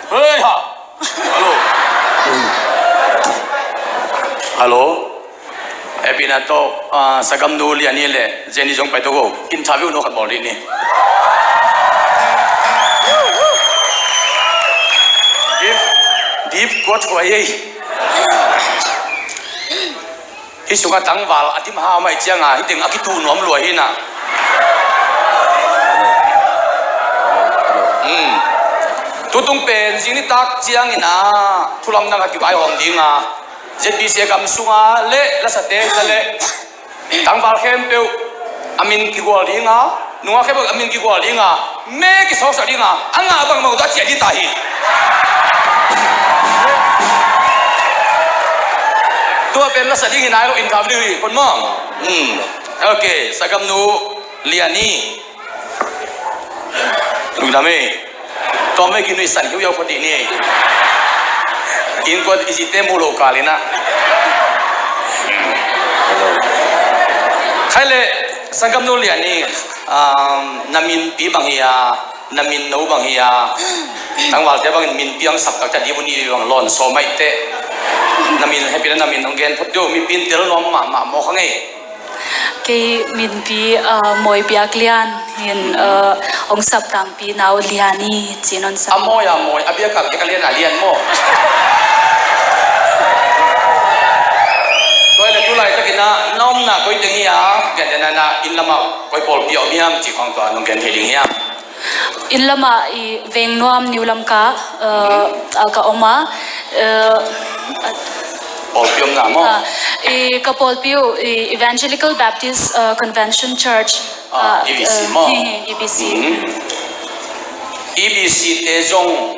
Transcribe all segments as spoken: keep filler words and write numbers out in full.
Hei ha. Hello. Hello. Happy na to, ah, Sagamnu Liani le Jenny zong pai to go. Interview no khat bawl dih ni. Deep, deep quote huai ei. Hih sungah tangval a dim hamah ih cianga hih teng a kituh nuam lua hi na. Hmm. Tutung pen zing nitak ciangin a thulam dang a kivaihawm dinga Z B C gam sunga le lasate ta le tangval khempeuh a min kigual dinga, nungak khempeuh a min kigual dinga, me kisawksak dinga, a ngah bangmah uh dah ciah dih ta hi. Tua pen lasa ding hi nai lo, interview hi, kon maw? Hmm. Ok, Sagamnu Liani. Lungdam hi. Tua mei kinuihsan hiuhiau phot dih ni. Innkuan i zite muh loh kal inah. Khai le, Sagamnu Liani, um, na minpi bang hi a, na min no bang hi a, tangvalte bangin minpi ang sap taktak dih uh ni bang lawn sawm maih teh. Na min, happy na, na min hong gen phot dih uh, mipi in tel nuam mahmah maw kha ngei. Kei minpi, ah, Mawi Biak Lian hin, ah, hong sap tangpi nau Liani ci-in hong sap. A mawi a mawi, a biak a biak, a lian a lian maw? Tua hi le tu laitakin ah na omna koi teng hi a, gentehna in lamah koi pawlpi a om hiam cih khawng tua nong gen thei ding hiam? Inn lamah i Vengnuam New Lamka, eh, ah ka om a, eh, pawlpi omna maw? Ah, i ka pawlpi uh i Evangelical Baptist, eh, Convention Church, ah, ah, E B C, eh, maw? Hi, hi, E B C. Mhm. E B C te zong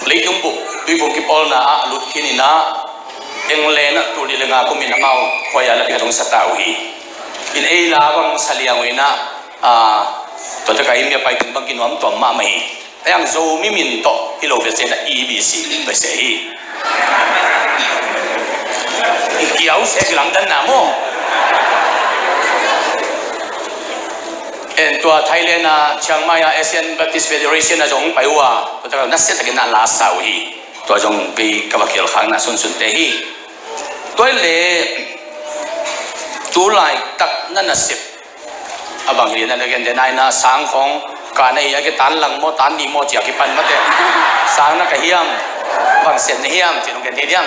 leitung bup, tuiphum kipawlna ah lut khin inah, eng lenah tul nih le nga kumin amau khuai a lapi khat hong sa ta uh hi. In ei la bang sa liang uh inah, ah, tua taka inn mi a pai teng bang kinuam tuam mahmah hi. Ayang Zomi min tawh hi lo ve sehna, E B C ve seh hi. Kiau seh, kilamdanna maw? En tua Thailand a, Chiang Mai a, Asian Baptist Federation a zong pai uh a, tua taka nasiatakin ah la sa uh hi. Tua zong kei ka va khial khakna sunsunte hi. Tua hi le tu laitak na nasep a bang hi na gen de nai na, sang khong ka na hi a, ke tan lang maw, tan nih maw ci a kipan mate. Sang na ka hiam, bang sep na hiam ci nong gen thei diam?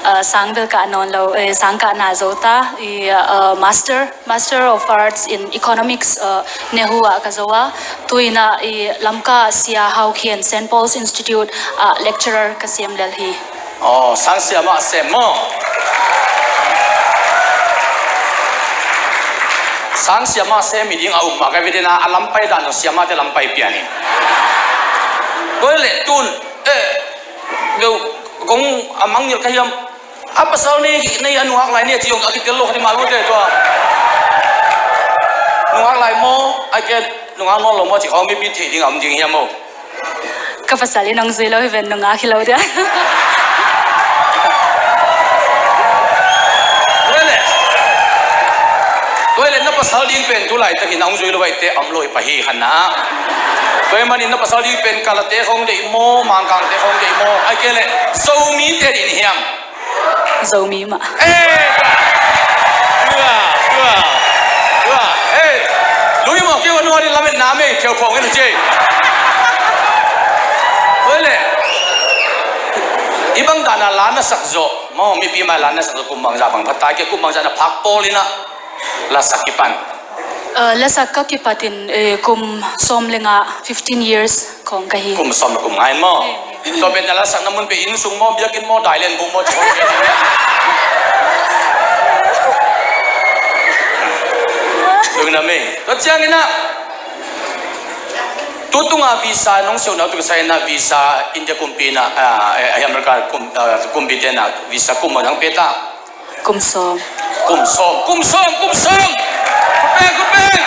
Ah, sang bel kah nawn lo, eh, sang kah na zo ta, i, ah, Master, Master of Arts in Economics, ah, NEHU ah ka zo a, tu inah i Lamka Sia Hau Khian Saint Paul's Institute ah lecturer ka sem lel hi. Aw, sang siamah sem maw? Sang siamah sem hi ding a um mah ka hi ve dena, a lampai dan zong siamahte lampai pian hi. Koi le tun, eh, deuh, kong a mangngilh ka hiam? A pasal nei, nei a nungak lai ni a ci hong a kitel lo khat hi mah lo te tua. Nungak lai maw? Ai ke nungak nawn lo maw ci khawng mipi theih ding a om ding hiam maw? Ka pasal in hong zui lo hi ven, nungak hi lo dia. Tua hi le, tua hi le na pasal ding pen tu laitakin a hong zui lo vaihte a om lo hi pah hi khanna. Tua hi manin na pasal ding pen Kalate khawng deih maw, Mangkangte khawng deih maw? Ai ke le Zomite deih ni hiam? Zomi mah. Eh, tua, tua, tua, tua. Eh, lui mawk keu a nuai lametna mei kheu khawng en uh ci. Tua hi le i bang dana la na sak zawh maw, mipi mai la na sak zawh, kum bangzah bang phat ta, ke kum bangzah na phak pawl inah la sak kipan? Uh, lasak ka kipatin, eh, kum sawm le nga, fifteen years khawng ka hi. Kum sawm le kum nga in maw? Eh. Tua pen na lasakna mun pen inn sung maw, biakinn maw, dailen bung maw, ci maw? Tua ciangin ah, tu tunga visa nong siau na, tu kisa inah visa India kumpi inah, ah, eh, America kum-, ah, kumpi te inah visa kum maw nang pe ta? Kum sawm. Kum sawm, kum sawm, kum sawm. Khut beng, khut beng.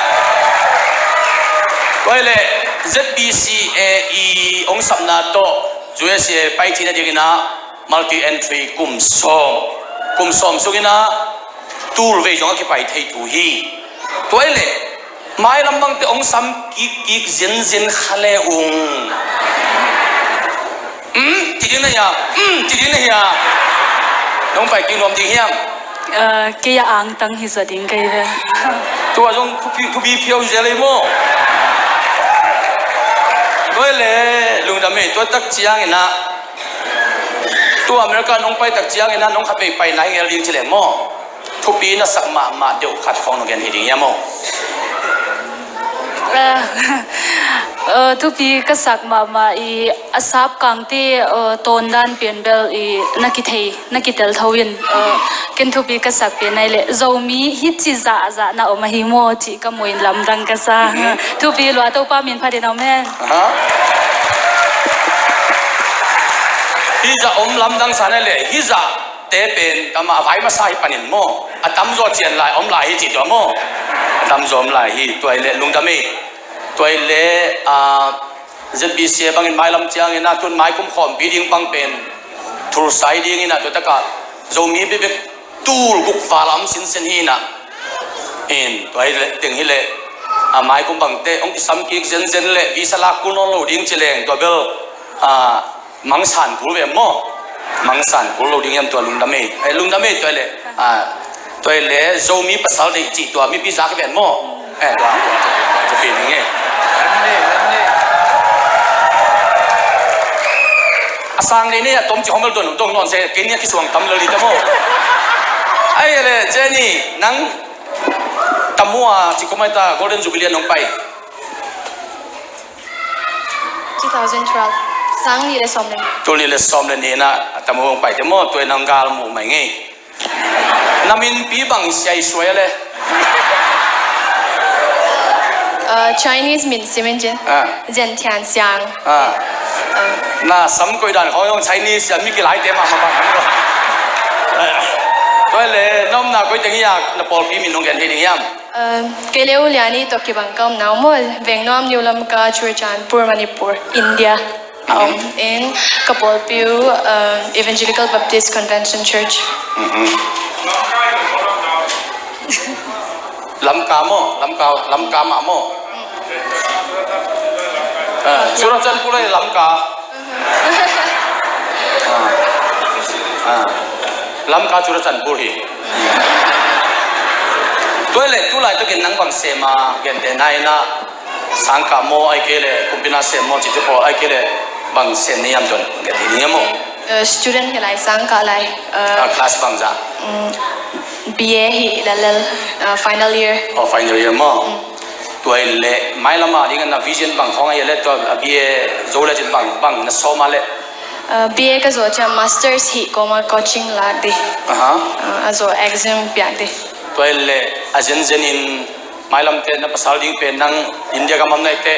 Tua hi le Z B C A i hong sapna tawh U S A pai theihna dingin ah multi entry kum sawm. Kum sawm sungin ah tul vei zong a kipai thei thu hi. Tua hi le mailam bangte hong sam kikkik zinzin kha le ung. Um, ti ding na hia? Um, ti ding na hia? Nong pai kik nuam ding hiam? Eh, kei a angtang hi zaw ding kei ve. Tua zong thupi, thupi phiau hi zel ei maw? Tua le lungdam ei, tua tak ciangin ah, tua America nong pai tak ciangin ah nong khat vei pai nai ngel ding ci leng maw? Thupi na sak mahmah deuh khat khawng nong gen hi ding hiam maw? Eh, eh, thupi ka sak mahmah i a sap kangte, eh, tawndan pian bel i na kithei, na kitel tho in, eh, ken thupi ka sak pian ai leh Zomi hi ci zahzah na om ahi maw cih ka muin lamdang ka sa. Mhm. Thupi lua, Topa min phatin om hen. Aha. Hi zah om lamdang sa nai leh hi zah te pen tama a vai masa hi panin maw? A tamzaw cian lai om lai hi ci tua maw? A tamzaw om lai hi. Tua i le lungdam ei. Tua i le, ah, Z B C A bangin mailam ciangin ah tun maikum khawmpi ding bang pen thulsai dingin ah tua takah Zomi bibek tul guk val a om sinsen hi in ah. In tua i le teng hi le, ah, maikum bangte hong kisam kik zenzen le visa lak kul nawn lo ding ci leng tua bel, ah, mangsan kul ve maw? Mangsan kul lo ding hiam tua lungdam ei. Eh, lungdam ei tua le. Ah, tua le Zomi pasal deih cih tua mipi zak hi ven maw? Eh, tua, tua, tua, tua, tua, tua, tua, tua, a sang nei nei a tom ci hong bel don dong nawn se, kei ni a kisuang tam lo li ta maw? Ai le, Jenny, nang tamua ci kumai ta Golden Jubilee a nong pai. Two thousand twelve. Sang nih le sawm le nih. Tul nih le sawm le nih na a tamu hong pai te maw, tua nang gal muh mai ngei. Na minpi bang siaisuai a le? Uh, Chinese min simin cin. Ah. Zen Thian Siang. Ah. Uh. Na sam koi dan khawng zong Chinese a mi kilai te mahmah bang. Tua le, na omna koi teng hi a, na pawlpi min nong gen thei ding hiam? Kei le U Lian i tawh kibang ka om na maw, Vengnuam, New Lamka, Churachandpur, Manipur, India. A om in ka pawlpi uh, Evangelical Baptist Convention Church. Lamka maw? Lamka, Lamka mah maw? Ah, Churachandpur le Lamka. Ah. Ah. Lamka Churachandpur hi. Tua le tulai takin nang bang sem a gente nai na sangkah maw ai kei le kumpina sem maw cih pawl ai kei le bang sem ni yam tuan gente ni maw? Uh, student hi lai sangkah lai. Uh, ah, class bang za? Um, B A hi lalal, uh, final year. Oh, final year maw? Um. Tua i le mailam a ding na vision bang khawng a i le tua a B A zo le cin bang, bang na sawm a le? Uh, B A ka zo ciang masters hi koma coaching lak di. Aha. Uh, a zo exam piak di. Tua i le a zenzen in mailam te na pasal ding pen nang India gam am nai te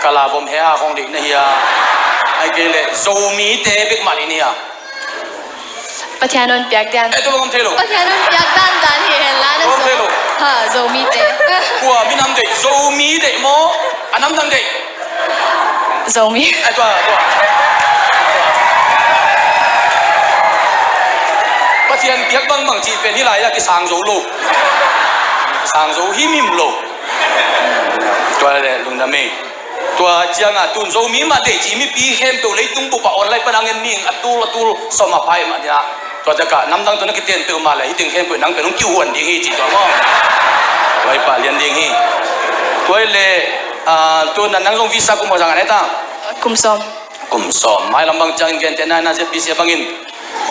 kala vom he a khawng ding na hi a. Ai kei le Zomi te bek mah ding ni a. Pathian hong piak dan. Eh, tu bang om thei lo. Pathian hong piak dan dan hi hen la na. Om thei lo. Ha, Zomi te. Kua minam deih, Zomi deih maw? A namdang deih. Zomi. Eh, tua, tua. Pathian piak bangbang cih pen hi lai a kisang zo lo. Sang zo himhim lo. Tua le lungdam ei. Tua ciangah tun Zomi mah deih ci mipi khempeuh leitung bup ah online pan a ngen mi a tul a tul sawm a pai mah nia. Tua ciangah namdang tawh na kiten peuhmah le hih teng khempeuh nang pen hong kihuan ding hi ci tua maw? Tua i pah lian ding hi. Tua i le, ah, tun nang zong visa kum aw zang a ne ta? Kum sawm. Kum sawm. Mailam bang ciangin gente na na Z B C bangin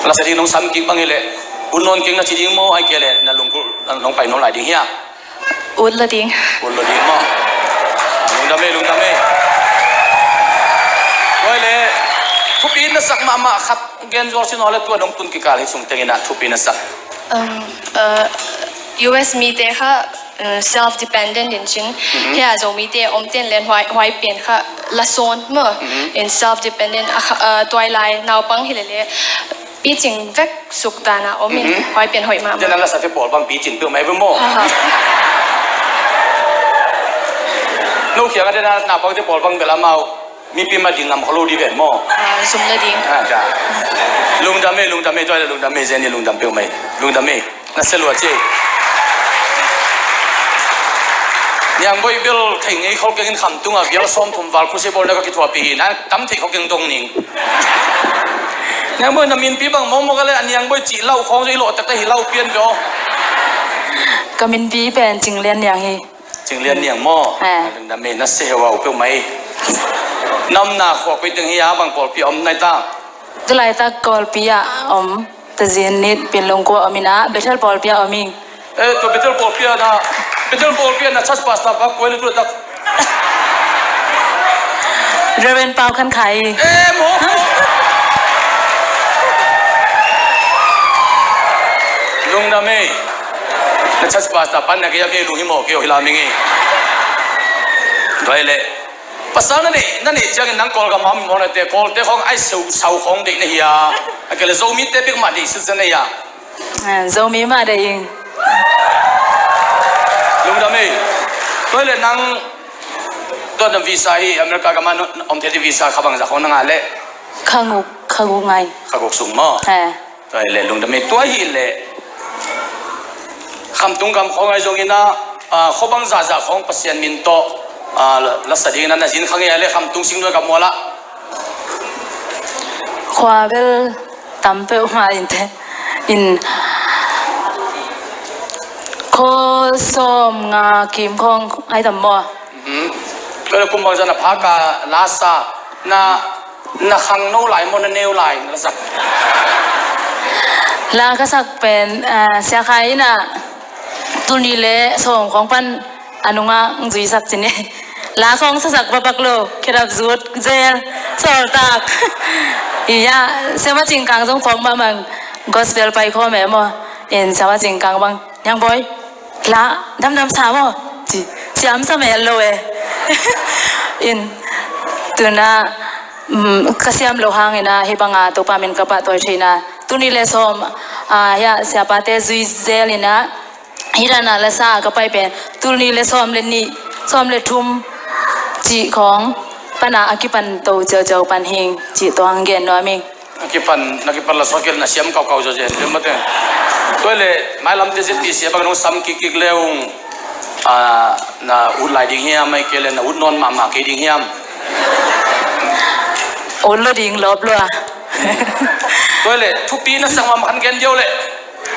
lasa ding nong sam kik bang hi le, un nawn keng na ci ding maw ai kei le na lungkul nong pai nawn lai ding hia? Ut lo ding. Ut lo ding maw? Lungdam ei, lungdam ei. Tua i le thupi na sak mahmah khat gen zual sin aw le tua nong tun kikal hi sung tengin ah thupi na sak. Um, uh, U S mite kha, uh, self dependent in cin. Mhm. Hia Zomite om ten len huai, huai pian kha lasawn maw. Mhm. In self dependent a kha, uh, tuai lai naupang hi le le picing vek suk dan a om in, mhm, huai pian hoih mahmah. Tua na lasate pawl bang picing peuh mai ve maw? Aha. No kiang a te na, naupangte pawl bang bel amau mipi mah ding ngam kho lo di ven maw? Ah, zum lo ding. Ah, ta. Lungdam ei, lungdam ei, tua le lungdam ei, Jenny lungdam peuh mai. Lungdam ei. Na sia lua ci ei. Ni Niangboi bel thei ngei khol keng in, Khamtung a vial sawmthum val khusia bawlna ka kithuahpih hi na, tam thei khol keng dong ning. Niangboi na minpi bang mawkmawk a le, a Niangboi cih lauh khawng zong i lawh taktak hi, lau pian ve aw. Ka minpi pen Cing Lian Niang hi. Cing Lian Niang maw? Eh. Lungdam ei, na se heuhau peuhmah ei. Na omna khua koi teng hi a, bang pawlpi a om nai ta? Tulaitak Kawlpi ah om, Tazin Nit Pinlung kua om in ah, Bethel pawlpi ah om ing. Eh, tua Bethel pawlpi ah na, Bethel pawlpi ah na church pastor pa kua hi le tulaitak? Reverend Pau Khan Khai. Eh, maw. Lungdam ei. Na church pastor pan na kei a mi lung hi mawk kei aw, hi lam ing ei. Tua hi leh. Pasal na neih, na neih ciangin nang Kawlgam a om maw, na te Kawlte khawng ai seu sau khawng deih na hi a. A kei le Zomite bek mah deih sitsa na hi a. Ah, Zomi mah deih ing. Lungdam ei. Tua hi leh nang tua na visa hi America gam a om thei di, visa kha bangzah khawng na ngah leh? Kha guk, kha guk ngai. Kha guk sung maw? Eh. Tua hi leh lungdam ei, tua hi leh Khamtung gam khawng ahi zongin ah, ah, khua bangzahzah khawng Pasian min tawh, ah, la, la sa dingin ah na zin kha ngei a le Khamtung Singnuai gam mual ah? Khua bel tam peuhmah in te, in khua sawm nga kim khawng ahi tam maw? Mhm. Tua le kum bangzah na phak a la sa, na, na khangno lai maw, na neu lai na la sak? La ka sak pen, ah, Sia Khai in ah tul nih le sawm khawng pan a nungah hong zuisak ci ni. La khawng sasak pakpak lo, khedap zut zel, sawltak. Iya, Siamah Cing Kang zong phawk mahmah, gospel pai khawm e maw. In Siamah Cing Kang bang, Niangboi, la damdam sa maw, ci, siam sa mel lo e. In, tu-in ah, mm, ka siam loh hangin ah, hih banga Topa min ka pahtawi theihna. Tul nih le sawm, ah, hiah siapate zui zel in ah, hih dan a la sa ka pai pen, tul nih le sawm le nih, sawm le thum cih khawng pan a, a kipan to ciauciau pan hi ing, cih tua hong gen nuam ing. Na kipan, na kipan la sawt kei le na siam kaukau zaw zen, tua mate. Tua hi leh, mailamte Z P C a bang nong sam kikkik le ung, ah, na ut lai ding hiam, ahih kei leh na ut nawn mahmah kei ding hiam? Ut lo ding lawp lua. Tua hi leh, thupi na sak mahmah khat gen diau leh.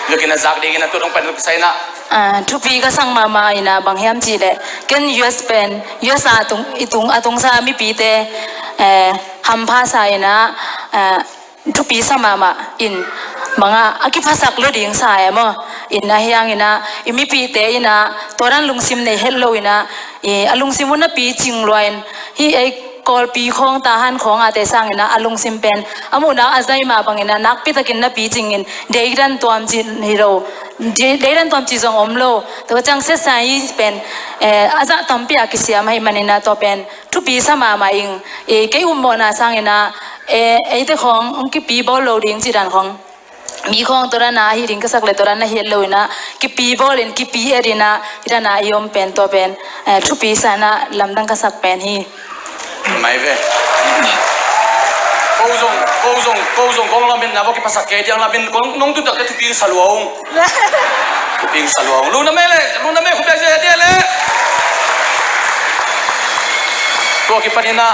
Tua kei na zak dingin a tua dong pen kisai na. Ah, thupi ka sak mahmah in ah bang hiam cih leh, ken U S pen, U S a tung, i tung, a tungsa mipite, eh, hampha sa in ah, eh, thupi sa mahmah in, bang a, a kiphasak lo ding sa e maw. In ahi hangin ah, i mipite in ah, tua dan lungsim nei het lo in ah, i, a lungsim uh na picing lua in, hih ei Kawlpi khawng, Tahan khawng a te sangin ah, a lungsim pen a muhna a zai mah bangin ah, nakpi takin na picing in, deidan tuam ci hi lo, dei, deidan tuam ci zong om lo. Tua ciang siasia i pen, eh, a zah tampi a kisiam ahih manin ah, tua pen thupi sa mahmah ing. Eh, kei upmawhna sangin ah, eh, eite khawng hong kipi bawl lo ding cih dan khawng, mi khawng tua dan a hih ding ka sak leh tua dan na hi het lo in ah, kipi bawl in, kipi et in ah, hih dan a i om pen, tua pen, eh, thupi sa in ah lamdang ka sak pen hi. Mai ve. Ko zong, ko zong, ko zong kong lamin na, ko kiphasak kei diang lamin, kong nong tu tak te thupi sa lua ung. Thupi sa lua ung. Lungdam ei le, lungdam ei, khupiak zia dia le. Tua kipan in ah,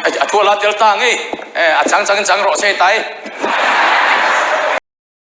a tua la tel ta ngei. Eh, a cang cang in cang rawh sei tai.